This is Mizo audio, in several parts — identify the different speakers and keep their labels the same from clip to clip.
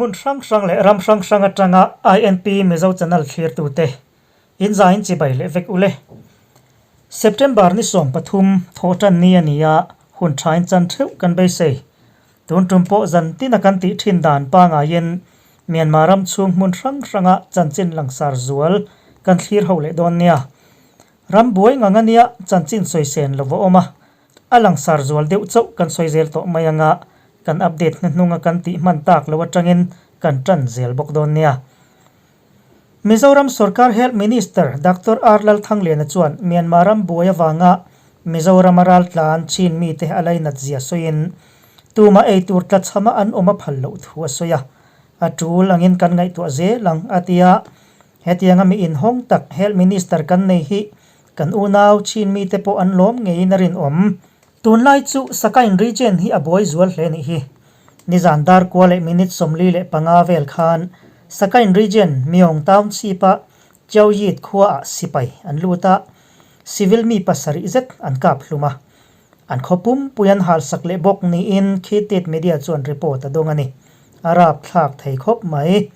Speaker 1: hmun hrang hrang leh ram hrang hrang atanga INP Mizo Channel thlirtute in zain chibai leh vek ule. September ni 13 thawhtan ni a ni a, hun thain chan theuh kan beisei. Tun tum pawh zan tina kan tih thin dan pangaiin Myanmar ram chhung hmun hrang hranga chanchin langsar zual kan thlir ho leh dawn nia. Ram buai ngang a nia chanchin sawi sen lo va awm a, a langsar zual deuh chauh kan sawi zel tawh mai anga kan update hnuhnunga kan tih hman tak lo atangin kan tan zel bawk dawn nia. Mizoram sorkar Health Minister Doctor R Lalthangliana chuan Myanmar ram buai avanga Mizorama raltlan chin mite a lainat zia sawiin tumah ei tur tlachhama an awm a phal loh thu a sawi a, a tul angin kan ngaihtuah zel ang a ti a. Hetianga mi inhawng tak Health Minister kan nei hi kan unau chin mite pawh an lawm ngeiin a rinawm. Tunlai chu Sakain Region hi a buai zual hle nih hi. Nizan dar kua leh minute 45 vel khan Sakain Region Myong Township-a Kyauyit khuaah sipai an lut a, civil mi pasarih zet an kap hlum a. An khaw pumpui an halsak leh bawk niin Khit Media chuan report a dawng a ni. A rapthlak thei khawp mai.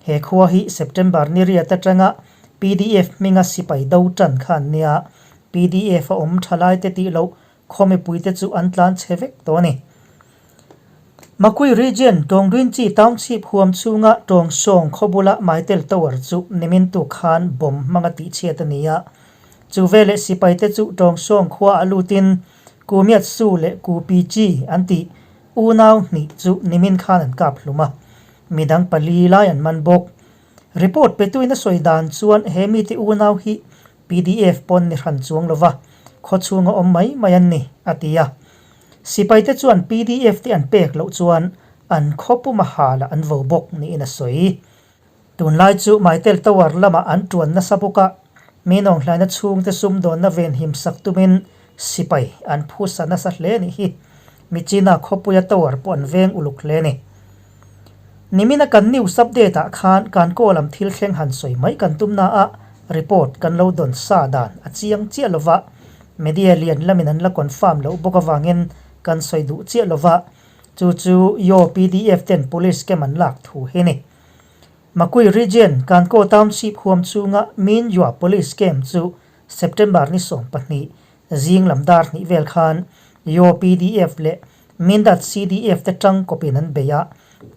Speaker 1: He khua hi September ni riat atanga PDF hminga sipai do tan khan nia PDF a awm tha lai te tih loh khaw mipuite chu an tlan chhe vek tawh a ni. Makui Region Tawngrinchi Township huam chhunga Tawngsawng khaw bula Maitel Tower chu nimin tuk khan bomb hmanga tihchhiat a ni a. Chu veleh sipaite chu Tawngsawng khua a lutin Ku Miat Su leh Ku Pi Chi an tih unau hnih chu nimin khan an kap hlum a. Midang pali lai an man bawk. Report petuin a sawi dan chuan he mite unau hi PDF pawn ni hran chuang lova khaw chhunga awm mai mai an ni, a ti a. Sipaite chuan PDF te an pek loh chuan an khaw puma hala an vo bawk niin a sawi. Tunlai chu Maitel Tower lamah an tuan nasa bawk a, mi nawnghlaina chhungte sumdawnna venhim sak tumin sipai an phusa nasa hle nih hi. Michina khawpuia tower pawh an veng uluk hle a ni. Nimina kan news update ah khan kan kaw lam thil thleng han sawi mai kan tum na a, report kan lo dawn sa dan a chiang chiah lova, media lian lamin an la confirm loh bawk avangin kan sawi duh chiah lova, chu chu Yaw PDF ten police camp an lak thu hi ni. Makui region Kankaw township huam chhunga Minjua police camp chu September ni 12 zing lam dar hnih vel khan Yaw PDF leh Mindat CDF te tang kawpin an bei a,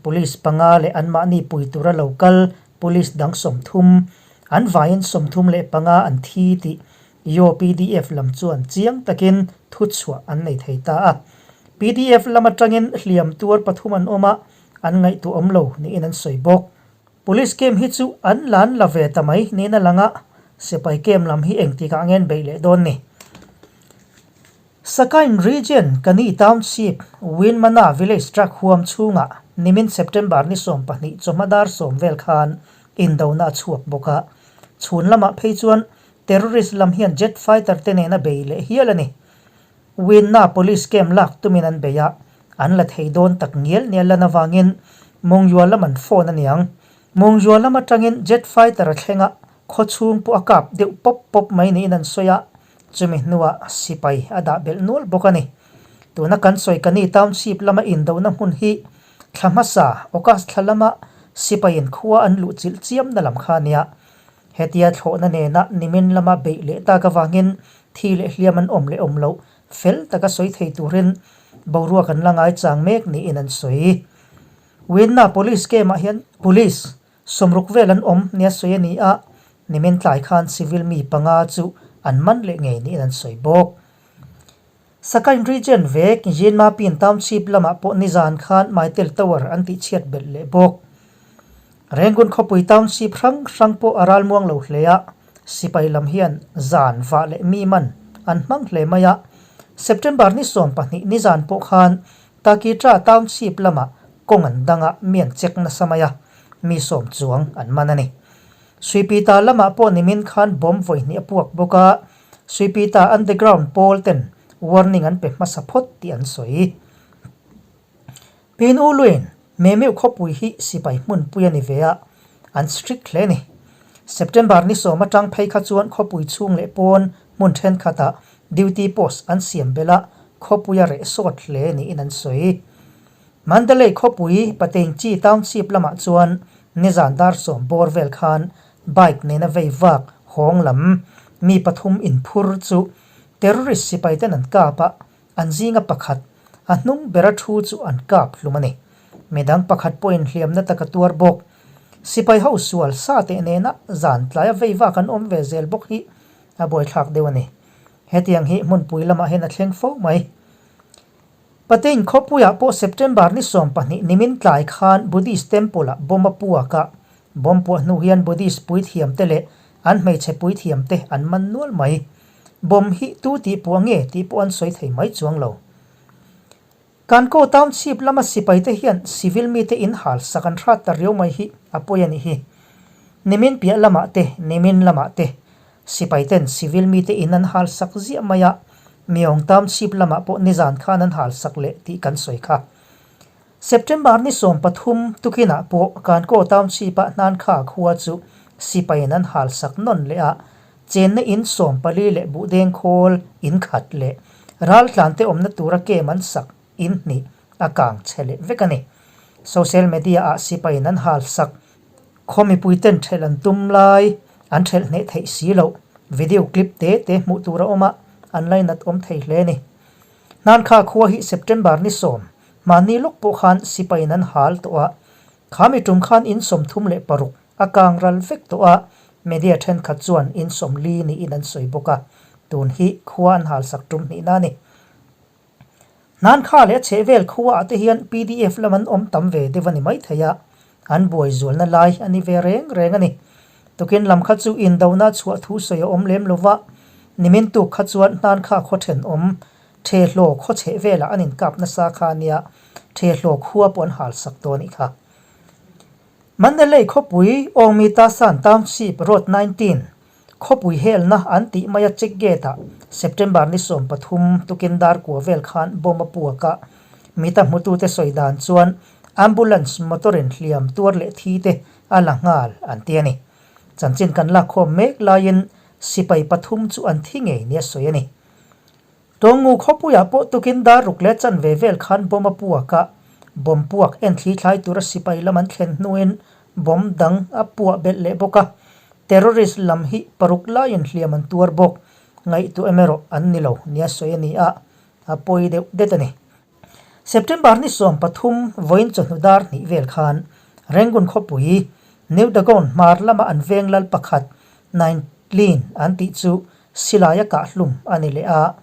Speaker 1: police panga leh anmahni pui tura lo kal police dang 30, an vaiin 35 an thi tih Yaw PDF lam chuan chiang takin thu chhuah an nei thei ta a. PDF lam atangin hliam tuar pathum an awm a, an ngaihtuah awm lo niin an sawi bawk. Police camp hi chu an lan la ve ta mai niin a lang a, sipai camp lam hi engtikah nge an beih leh dawn ni? Sakain Region Kani Township Winmana Village truck huam chhungah nimin September ni 12 chawhma dar 10 vel khan indona a chhuak bawk a, chhun lamah phei chuan terrorist lam hian jet fighter te nena bei leh hial a ni. Winna police camp lak tumin an bei a, an la thei dawn tak ngial nia lan avangin Mongyua lam an phone a niang. Mongyua lam atangin jet fighter a thleng a, khaw chhung pawh a kap deuh pawp pawp mai niin an sawi a, chumi hnuah sipai a dah belh nual bawk a ni. Tuna kan sawi Kani Township lama indona hmun hi thla hmasa August thla lama sipaiin khua an luh chilh chiamna lam kha a nia. Hetia thlawhna nena nimin lama beih leh tak avangin thi leh hliam an awm leh awm loh fel taka sawi thei turin boruak an la ngai chang mek niin an sawi. Winna Police camp-ah hian Police 60 vel an awm nia sawi a ni a, nimin tlai khan civil mi panga chu an man leh ngei niin an sawi bawk. Sakain Region vek Yinmapin Township lamah pawh nizan khan Maitel Tower an tihchhiat belh leh bawk. Rangoon khawpui Township hrang hrang pawh a ralmuang lo hle a, sipai lam hian zan vah leh mi man an hmang hle mai a. September ni 12 nizan pawh khan Takitra Township lamah kawng an danga mi an check nasa mai a, mi 10 chuang an man a ni. Suipita lamah pawh nimin khan bomb vawi hnih a puak bawk a, Suipita underground pawl ten warning an pe hmasa phawt tih an sawi. Pin U Luin Memeu khawpui hi sipai hmunpui a ni ve a, an strict hle a ni. September ni 10 atang phei kha chuan khawpui chhung leh pawn hmun thenkhatah duty post an siam belh a, khawpui a reh sawt hle niin an sawi. Mandalay khawpui Pateingchi Township lamah chuan nizan dar sawm bawr vel khan bike nena vei vak hawng lam mi pathum inphur chu terrorist sipai ten an kap a, an zinga pakhat a hnung bera thu chu an kap hlum a ni. Midang pakhat pawhin hliamna tak a tuar bawk. Sipai ho sual sa teh nena zan tlaia vei vak an awm ve zel bawk hi a buaithlak deuh a ni. Hetiang hi hmunpui lamah hian a thleng fo mai. Patein khawpuiah pawh September ni 20 nimin tlai khan Buddhist Temple-ah bomb a puak a, bomb puah hnu hian Buddhist puithiamte leh an hmeichhe puithiamte an man nual mai. Bomb hi tu tih puah nge tih pawh an sawi thei mai chuang lo. Kankaw Township lama sipaite hian civil mite in hal sak an hrat ta riau mai hi a pawi a nih hi. Nimin piah lamah te, nimin lamah te Sipaiten civil mite in an hal sak ziah mai a, Myeong Township lamah pawh nizan khan an hal sak leh tih kan sawi kha. September ni 13 tukinah pawh Kankaw Township-ah Hnankha khua chu sipaiin an hal sak nawn leh a, chenna in 14 leh buhdeng khawl in khat leh raltlante awmna tura kem an sak in hnih a kang chhe leh vek a ni. Social media-ah sipaiin an hal sak Khaw mipuiten ṭhelh an tum lai an ṭhelh hneh theih si loh. Video clip te te hmuh tur a awm a, an lainat awm thei hle a ni. Hnankha khua hi September ni 10, mahni lawk pawh khan sipaiin an hal tawh a. Kha mi tum khan in 36 a kang ral vek tawh a, media ṭhenkhat chuan in 40 niin an sawi bawk a, tun hi khua an halsak tum hnihna a ni. Hnankha leh a chhehvel khuaah te hian pdf lam an awm tam ve deuh a ni maithei a, an buai zualna lai a ni ve reng reng a ni. Tukin lam kha chu indona chhuah thu sawi a awm lem lo va, nimin tuk kha chuan Hnankha khaw thenawm Thehlaw khaw chhehvelah an inkap nasa kha a nia, Thehlaw khua pawh an halsak dawn anih kha. Mandalay khawpui Awngmi Tasan Township Road 19 Khawpui helna an tih maia check gate-ah September ni 13 tukin dar kua vel khan bomb a puak a, mita hmutute sawi dan chuan ambulance motor-in hliam tuar leh thi te a la nghal an ti a ni. Chanchin kan lakkhawm mek laiin sipai pathum chu an thi ngei nia sawi a ni. Tawngngu khawpuiah pawh tukin dar ruk leh chanve vel khan bomb a puak a, bomb puak en thli thlai tura sipai lam an thlen hnuin bomb dang a puah belh leh bawk a, terrorist lam hi paruk laiin hliam an tuar bawk, ngaihtuah em erawh an ni lo nia sawi a ni a, a pawi deuh det a ni. September ni 13 vawiin chawhnu dar hnih vel khan Rangoon khawpui New Dagon hmar lama an veng lal pakhat Nine Lin an tih chu Silai a kah hlum a ni leh a.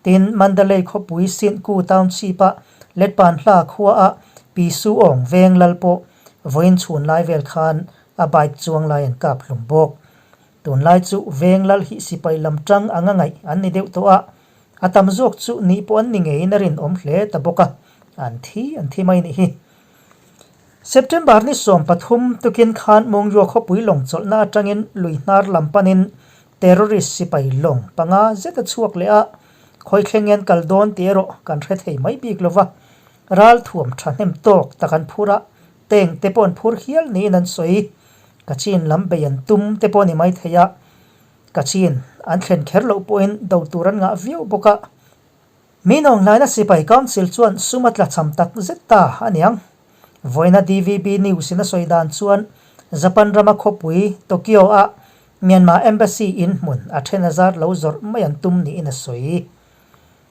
Speaker 1: Tin, Mandalay khawpui Sintku Township-a Letpanhla khuaah Pi Su Aung veng lal pawh vawiin chhun lai vel khan a bike chuang lai an kap hlum bawk. Tunlai chu veng lal hi sipai lam tang anga ngaih an ni deuh tawh a, a tam zawk chu nih pawh an ni ngeiin a rinawm hle ta bawk a, an thi an thi mai nih hi. September ni 13 tukin khan Mungyaw khawpui lawng chawlhna atangin lui hnar lam panin Terrorist sipai lawng panga zet a chhuak leh a, khawi thleng hian kal dawn tih erawh kan hre thei mai bik lo va, ral thuam thahnem tawk tak an phur a, tank te pawh an phur hial niin an sawi. Kachin lam bei an tum te pawh a ni mai thei a, Kachin an thlen kher loh pawhin do tur an ngah viau bawk a. Min Aunghlaina Sipai Council chuan sum a tlachham tak zet ta a niang. Vawiina DVB News in a sawi dan chuan Japan rama khawpui Tokyo-ah Myanmar Embassy in hmun a then a zar lo zawrh mai an tum niin a sawi.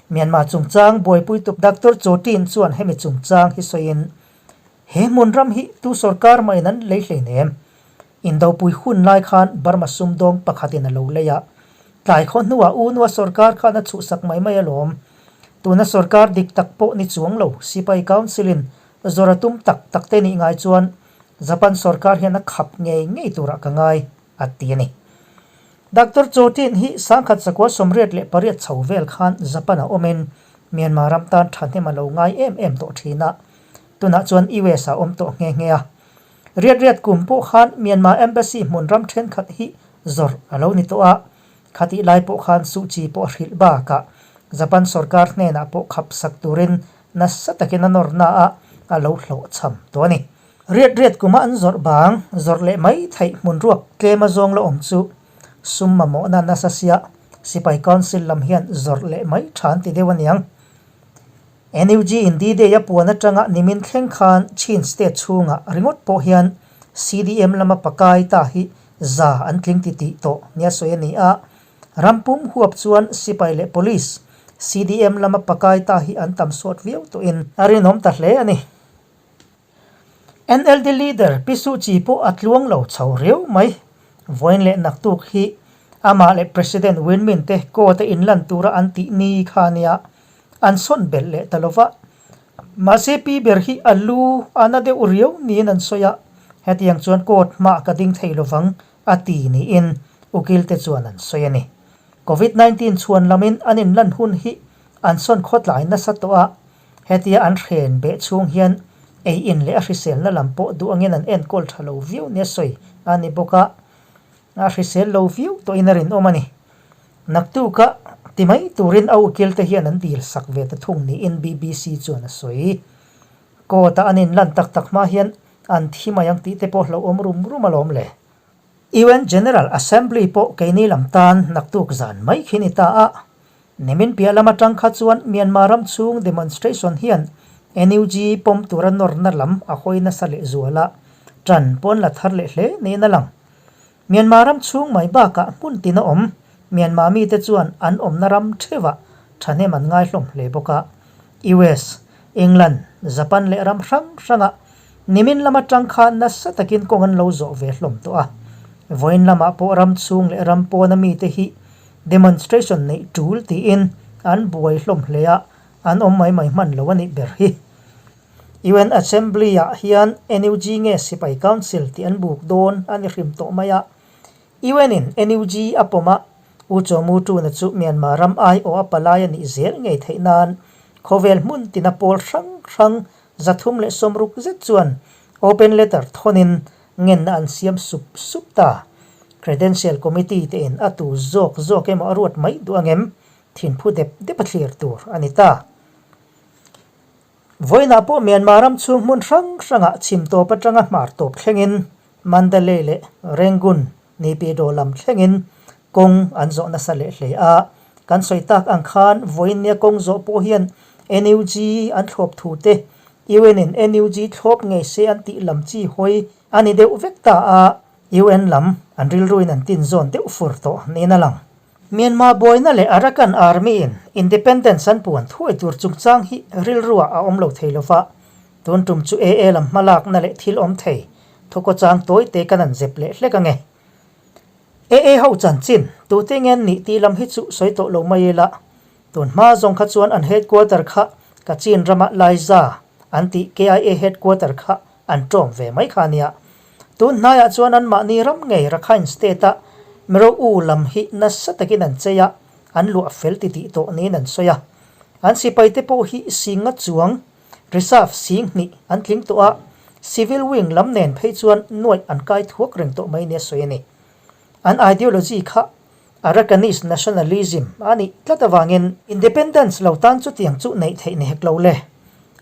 Speaker 1: Myanmar chungchang buaipuitu Doctor Cho Tin chuan hemi chungchang hi sawiin, He hmun ram hi tu sorkar mahin an lei hleinem. Indopui hun lai khan Burma sumdawng pakhatin a lo lei a, tlai khaw hnuah Unua sorkar khan a chhuhsak mai mai alawm. Tuna sorkar dik tak pawh ni chuang lo, Sipai Council-in zawr a tum tak tak te nih ngai chuan Japan sorkar hian a khap ngei ngei turah ka ngai, a ti a ni. Doctor Cho Tin hi 1988 chho vel khan Japan-a awmin Myanmar ram tan thahnem a lo ngai em em tawh thin a, tunah chuan US-ah awm tawh nghe nghe a. Riat riat kum pawh khan Myanmar Embassy hmun ram thenkhat hi zawrh a lo ni tawh a, khatih lai pawh khan Suu Kyi pawh a hrilh bakah Japan sorkar hnenah pawh khap sak turin nasa takin a nawrna a a lo hlawhchham tawh a ni. Riat riat kuma an zawrh bang zawrh leh mai theih hmun ruak tlem a zawng la awm chu sum mamawhna nasa sia Sipai Council lam hian zawrh leh mai tha an ti deuh aniang. NUG in D-Day a puan atanga nimin thleng khan Chin state chhungah ringawt pawh hian CDM lama pakai ta hi za an tling titih tawh nia sawi a ni a. Ram pum huap chuan sipai leh police CDM lama pakai ta hi an tam sawt viau tawhin a rinawm ta hle a ni. NLD leader Pi Suu Kyi pawh a tluang lo chho riau mai. Vawiin leh naktuk hi amah leh President Win Myint te court a inlan tura an tih ni kha nia an sawn belh leh ta lova. Mahse pi ber hi a lu a na deuh riau niin an sawi a, hetiang chuan court hmah ka ding thei lovang a ti niin ukil te chuan an sawi a ni. Covid 19 chhuan lamin an inlan hun hi an sawn khawtlai nasa tawh a, Hetia an hren beh chhung hian ei in leh a hriselna lam pawh duh angin an enkawl tha lo viau nia sawi a ni bawk a, a hrisel lo viau tawhin a rinawm a ni. Naktuka ti mai turin a ukil te hian an dil sak ve ta thung niin BBC chuan a sawi. Court a an inlan tak tak hma hian an thi mai ang tih te pawh hlauhawm rum rum alawm le. UN General Assembly pawh keini lam tan naktuk zan mai khi ni ta a, Nimin piah lam atang kha chuan Myanmar ram chhung demonstration hian NUG pawm tura nawrna lam a hawi nasa leh zual a, tan pawn la thar leh hle niin a lang. Myanmar ram chhung mai bakah hmun tin a awm, Myanmar mite chuan an awmna ram theuhah thahnem an ngai hlawm hle bawk a. US, England, Japan leh ram hrang hrangah nimin lam atang khan nasa takin kawng an lo zawh ve hlawm tawh a. Vawiin lamah pawh ram chhung leh ram pawna mite hi Demonstration neih tul tiin an buai hlawm hle a, an awm mai mai hman lo a nih ber hi. UN Assembly ah hian NUG nge Sipai Council tih an buk dawn a ni hrim tawh mai a. UN in NUG a pawm a, U Chaw Mu Tuna chu Myanmar ram aiawh a palai a nih zel ngei theih nan khawvel hmun tina pawl hrang hrang 360 zet chuan open letter thawnin Ngenna an siam sup sup ta. Credential Committee te in a tu zawk zawk emaw a ruat mai duh angem? Thinphu dep dep a thlir tur a ni ta. Vawiinah pawh Myanmar ram chhung hmun hrang hrangah chhim tawp atanga hmar tawp thlengin Mandalay leh Rangoon, Naypyidaw lam thlengin kawng an zawh nasa leh hle a. Kan sawi tak ang khan vawiinnia kawng zawh pawh hian NUG an thlawp thu te UN in NUG thlawp ngei se an tih lam chi hawi a ni deuh vek ta a, UN lam an rilruin an tin zawn deuh fur tawh niin a lang. Myanmar buaina leh Arakan Army in independence an puan thuai tur chungchang hi rilruah a awm lo thei lo va, tun tum chu AA lam hmalakna leh thil awm thei thawkawchang tawite kan an zep leh hlek ange. AA ho chanchin tute ngen nih tih lam hi chu sawi tawh lo mai ila, Tun hma zawng kha chuan an headquarter kha Kachin rama Laiza an tih KIA headquarter kha an ṭawm ve mai kha a nia. Tun hnaiah chuan anmahni ram ngei Rakhine state-a Mero U lam hi nasa takin an chei a, an luah fel titih tawh niin an sawi a. An sipaite pawh hi singa chuang, reserve sing hnih an tling tawh a, civil wing lam nen phei chuan nuaih an kai thuak reng tawh mai nia sawi a ni. An ideology kha Arakanese nationalism a nih tlat avangin independence lo tan chutiang chu neih theih ni hek lo le.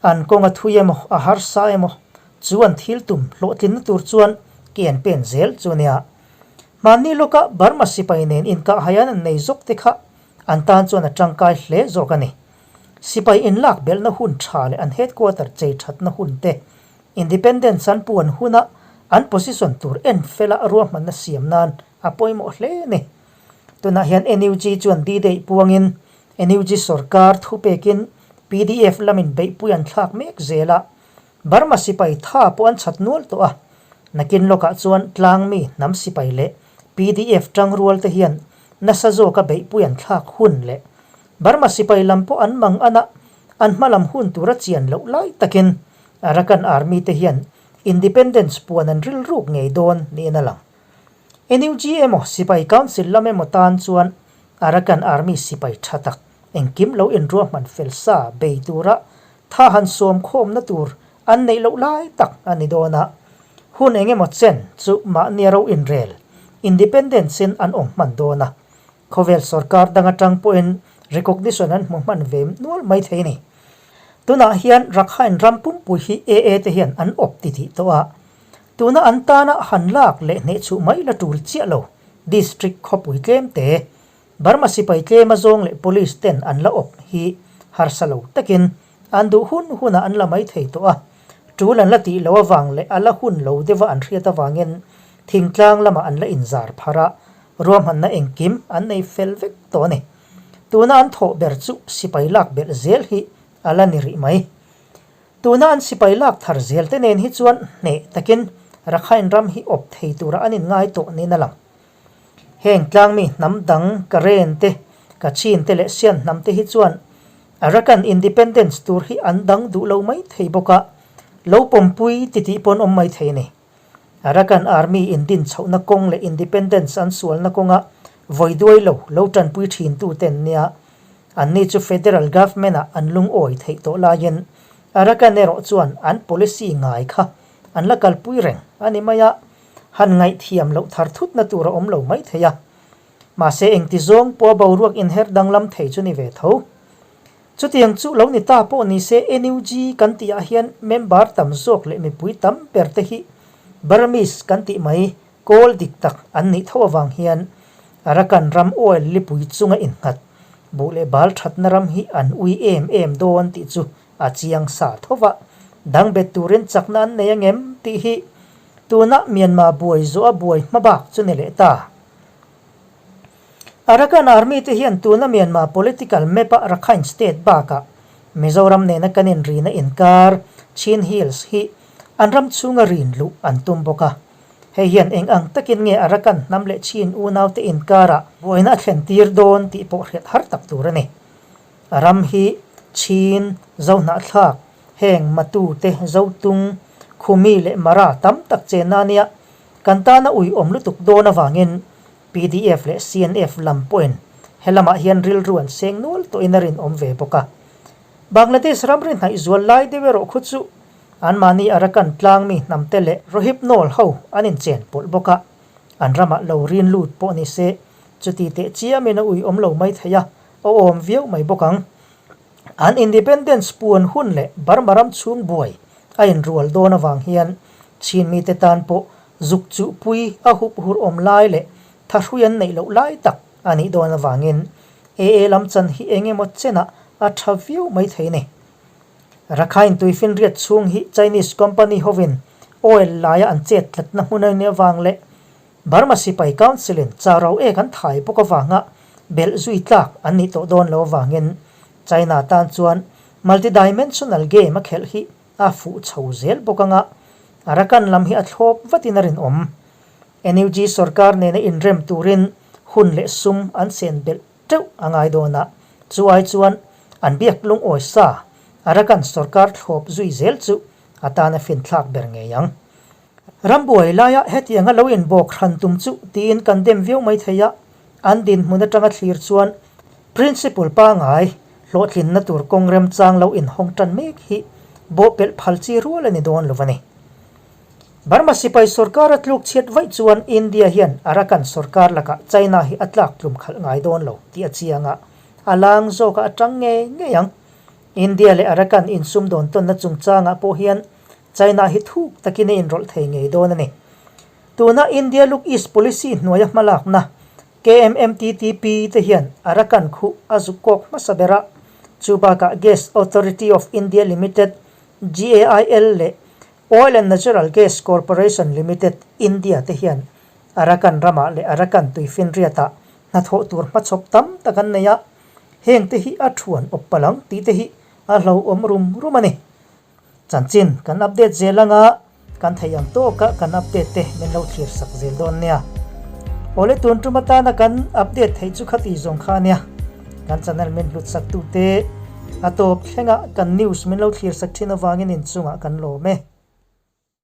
Speaker 1: An kawng a thui emaw, a harsa emaw, chu an thil tum hlawhtlinna tur chuan ke an pen zel chu nia. Hmanni lawka Burma sipai nen inkah haian an nei zawk te kha an tan chuan a tangkai hle zawk a ni. Sipai inlak belhna hun tha leh an headquarter chei thatna hun te, independence an puan huna an position tur en fela ruahmanna siam nan a pawimawh hle a ni. Tunah hian NUG chuan D-Day puangin NUG sorkar thupekin pdf lamin beihpui an thlak mek zel a, Burma sipai tha pawh an chhat nual tawh a. Nakin lawkah chuan tlangmi hnam sipai leh pdf tangrual te hian nasa zawka beihpui an thlak hun leh Burma sipai lam pawh an mang an a, an hma lam hun tura chian loh lai takin Arakan Army te hian Independence puan an rilruk ngei dawn niin a lang. NUG emaw sipai council lam emaw tan chuan Arakan Army sipai tha tak engkim lo inruahman fel sa bei tura tha han sawm khawmna tur an neih loh lai tak a ni dawn a. Hun eng emaw chen chu mahnia ro inrel, independence in an awm hman dawn a. Khawvel sorkar dang atang pawhin recognition an hmu hman ve nual mai thei a ni. Tunah hian Rakhine ram pumpui hi AA te hian an awp titih tawh a. Tuna an tana han lak leh hnehchhuh mai la tul chiah lo, District khawpui tlem te, Burma sipai tlem azawng leh Police ten an la awp hi harsa lo takin an duh hun hunah an la mai thei tawh a, tul an la tih loh avang leh a la hun lo deuha an hriat avangin thingtlang lamah an la inzar pharh a, ruahmanna engkim an nei fel vek tawh a ni. Tuna an thawh ber chu sipai lak belh zel hi a la ni rih mai. Tuna an sipai lak thar zel te nen hi chuan hneh takin Rakhine ram hi awp thei tura an inngai tawh niin a lang. Heng tlangmi hnam dang Karen te, Kachin te leh Sian hnam te hi chuan Arakan Independence tur hi an dang duh lo mai thei bawk a, lo pawmpui titih pawn awm mai thei a ni. Arakan Army indin chhohna kawng leh Independence an sualna kawnga vawi duai lo lo tanpui thin tu ten nia anni chu Federal Government ah an lungawi theih tawh laiin Arakan erawh chuan an policy ngai kha an la kalpui reng a ni mai a. Han ngaihthiam loh thar thutna tur a awm lo mai thei a. Mahse engti zawng pawh a boruak inher danglam thei chu ni ve tho. Chutiang chu lo ni ta pawh ni se NUG kan tih ah hian member tam zawk leh mipui tam ber te hi Burmese kan tih mai kawl dik tak an nih tho avang hian Arakan ram oil lipui chunga innghat buh leh bal thatna ram hi an ui em em dawn tih chu a chiang sa tho va, dang bet turin chakna an nei angem tih hi tuna Myanmar buai zawh a buai hma bak chu ni leh ta. Arakan Army te hian tuna Myanmar political map a Rakhine state bakah Mizoram nena kan inrina inkar Chin Hills hi an ram chhunga rin luh an tum bawk a. Hei hian eng ang takin nge Arakan hnam leh Chin unaute inkarah buaina a thlen tir dawn tih pawh hriat har tak tur a ni. A ram hi Chin, Zohnahthlak, heng Matu te, Zotung, Khumi leh Mara tam tak chenna a nia. Kan tana uiawm lutuk dawn avangin pdf leh CNF lam pawhin helamah hian rilru an seng nual tawhin a rinawm ve bawk a. Bangladesh ramri hnaih zual lai deuh erawh khu chu anmahni Arakan tlangmi hnamte leh Rohipnawl ho an inchen pawlh bawk a, an ramah lo rin lut pawh ni se chuti teh chiamin a uiawm lo mai thei a. A awm viau mai bawk ang. An Independence puan hun leh Burma ram chhung buai a inrual dawn avang hian Chin mite tan pawh zuk chuhpui a hup hur awm lai leh thahrui an neih loh lai tak a nih dawn avangin AA lam chan hi eng emaw chenah a tha viau mai thei a ni. Rakhine tuifinriat chhung hi Chinese company hovin oil laia an chet tlatna hmun a nih avang leh Burma sipai Council-in chau ek an thai bawk avanga belh zui tlak an nih tawh dawn lo avangin China tan chuan multi-dimensional game a khelh hi a fuh chho zel bawk anga Arakan lam hi a thlawp vatin a rinawm. NUG sorkar nena inrem turin hun leh sum an sen belh teuh a ngai dawn a, chu ai chuan an biak lungawi sa Arakan sorkar thlawp zui zel chu a tan a finthlak ber ngei ang. Rambuai laia hetianga lo inbawk hran tum chu tiin kan dem viau mai thei a, an dinhmun atanga thlir chuan Principal pangai hlawhtlinna tur kawng remchang lo inhawng tan mek hi bawhpelh phal chi rual a ni dawn lo a ni. Burma sipai sorkar a tluk chhiat vaih chuan India hian Arakan sorkar lakah China hi a tlak tlum khalh ngai dawn lo tih a chiang a, a lang zawkah a tang ngei ngei ang. India leh Arakan insumdawn tawnna chungchangah pawh hian China hi thuk takin a inrawlh thei ngei dawn a ni. Tuna India Look East Policy hnuaia hmalakna KMMTTP te hian Arakan khuh a zuk kawk hmasa ber a, chu bakah Gas Authority of India Limited, GAIL, leh Oil and Natural Gas Corporation Limited, India, te hian Arakan ramah leh Arakan tuifinriatah hnathawh tur hmachhawp tam tak an nei a, hengte hi a thuan awp palh ang tih te hi a hlauhawm rum rum a ni. Chanchin kan update zel anga kan theih ang tawka kan update te min lo thlir sak zel dawn nia. Awle tun tum atana kan update theih chu khati zawng kha ania. Kan channel min hlut sak tu te a tawp thlenga kan news min lo thlir sak thin avangin inchungah kan lawm e.